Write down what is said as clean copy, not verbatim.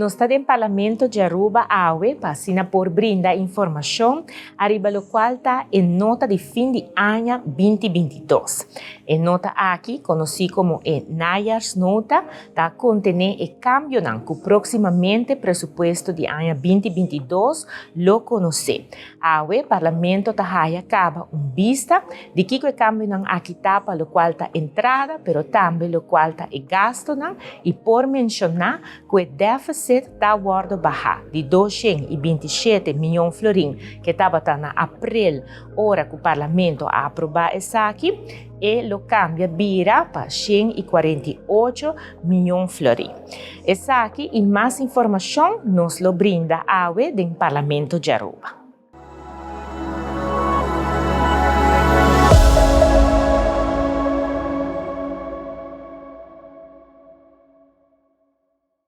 Nos ta den Parlamento di Aruba awe pa asina por brinda informacion ariba locual ta e nota di fin di aña 2022. E nota aki, conoci como e najaarsnota, ta contene e cambionan cu proximamente presupuesto di aña 2022 lo conoce. Awe Parlamento ta haya caba un bista di kico e cambionan aki ta pa locual ta entrada pero tambe locual ta e gastonan y por menciona cu e deficit ta wordo baha di 227 miyon florin cu tabata na april ora cu Parlamento a aproba esaki, e lo cambia bira pa 148 miyon florin. Esaki y mas informacion nos lo brinda awe den Parlamento di Aruba.